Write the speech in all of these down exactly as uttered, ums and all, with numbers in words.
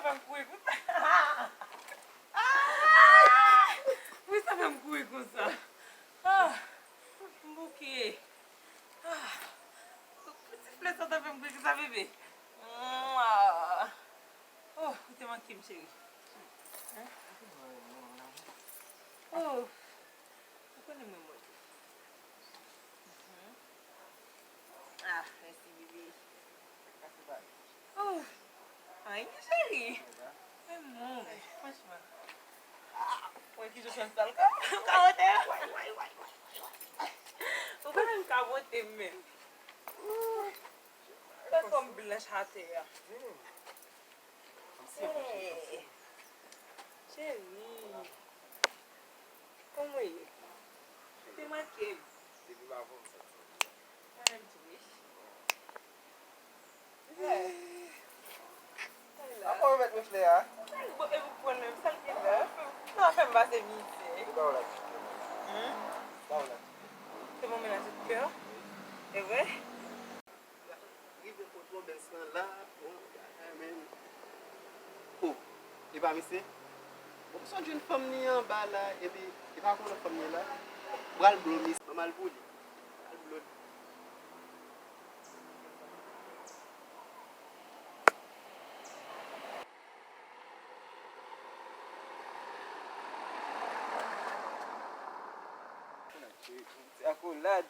Fè m kouri konsa. Ah! Poukisa fè m kouri konsa? Ah! M bouke. Ah! Ti flè sa ta fè m kouri konsa, bebe. Mwa! Oh, ou te manke m, cheri. Hein? Oh, ou konnen mwen mwen tou. Mhm. Ah, mèsi, bebe. Oh, anyen, cheri. Men mwen, franchman. Ah, wè ki jan fè m sal ka, kawote a. Ou pa menm kawote m menm. Fè kò m blanch atè a. Hey, cheri. Kòman w ye? Ou te manke m. Depi m avè w, m santi m byen. Mwen menm tou, wi. Hey. Apa w met mwen flè a? Bon, e pou pran menm sa l gen la. Nan fè m pase mizè. Li ba w la tout kè. Hmm? Li ba w la tout kè. Se bon, men la tout kè. E vre? Rive kot Robens lan la, bon, gade men. Oh, e pa misye? Bon, m sot jwenn fanm li anba la, epi e pa konnen fanm li la. Pral blo misye, m al pou li. Pral blo li. Ti akolad.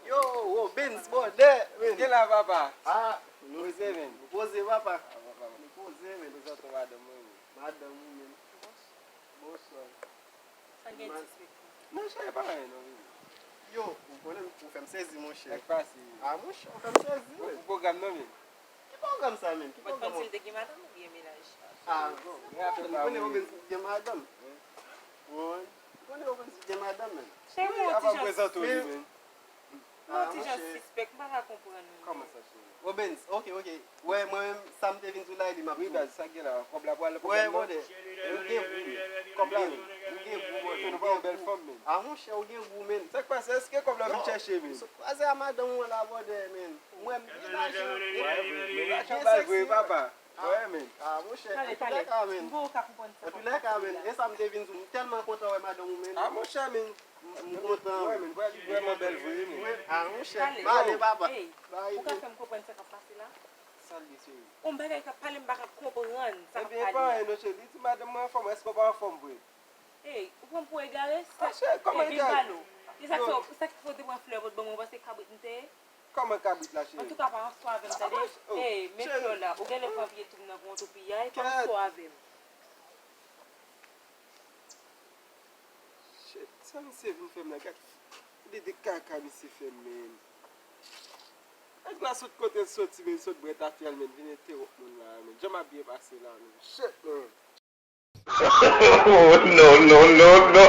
Yo, Robens, brother, men. Gen la, papa. Ah, nou poze, men. Nou poze, papa. Ah, papa. Nou poze, men. Prezante w madanm mwen, men. Madanm ou, men. Bonswa. Sa gen disrespè? Monchè, e pa anyen non, bebe. Yo, ou konnen ou fè m sezi, monchè. Sa k pase? Ah, monchè, ou fè m sezi, wi. Ou pwogram nan, men. Ki pwogram sa menm? Ki pwogram? Mwen te konn si l te gen madanm oubyen mennaj. Ah, bon. Ou konnen Robens gen madanm? Wi. Ou konnen Robens gen madanm, men. Cheri, mwen yon ti jan prezante w li, men. Mwen yon ti jan sispèk, m pa ka konprann ou. Kòman sa, cheri? Robens, ok, ok. Wè, mwen menm, sa m te vin sou la, li m ap di w. Wi, baz, sa k gen la? Kòb la pral nan pwogram nan? Wè, brother. Ou gen gou, men. Kòb la, men. Ou gen gou, brother. Ou gen gou. Nou pa yon bèl fanm, men. Ah, monchè, ou gen gou, men. Sa k pase? Èske kòb la vin chèche, men? Ou sot kwaze a madanm ou an la, brother, men. Mwen menm, gen lajan. Gen lajan, baz, wi, papa. Wè, men. Ah, monchè, antouka, men. Antouka, men. E sa m te vin di w, m tèlman kontan wè madanm ou, men. Ah, monchè, men. M kontan. Wi, men, li vrèman bèl vre, men. Ah, monchè, m ale, papa. Ou ka fè m konprann sa k ap pase la? Sa l ye, cheri? Yon bagay k ap pale, m pa ka konprann sa k ap pale a. Ebyen, e pa anyen non, cheri. Li di madanm mwen anfòm, èske w pa anfòm vre? Ey, ou pran m pou egare? Ey, vin pale w. E sa k fè, sa k fè w te pran flè pou w t ban mwen, ou panse kabrit m te ye? Kòman kabrit la, cheri? Antouka, pa ansò avè m, tande? Ey, men flè w la, ou genlè pran pye tou m nan pou yon toupiyay, pa ansò avè m. Shit, sa misye vin fè m la, gad, gade de kaka misye fè m, men. Nèg la sot kote l soti, men, sot bwè tafya l, men, vin entewonp moun la, men. Jan m ap byen pase la, men. Shit, men. Oh, no, no, no, no.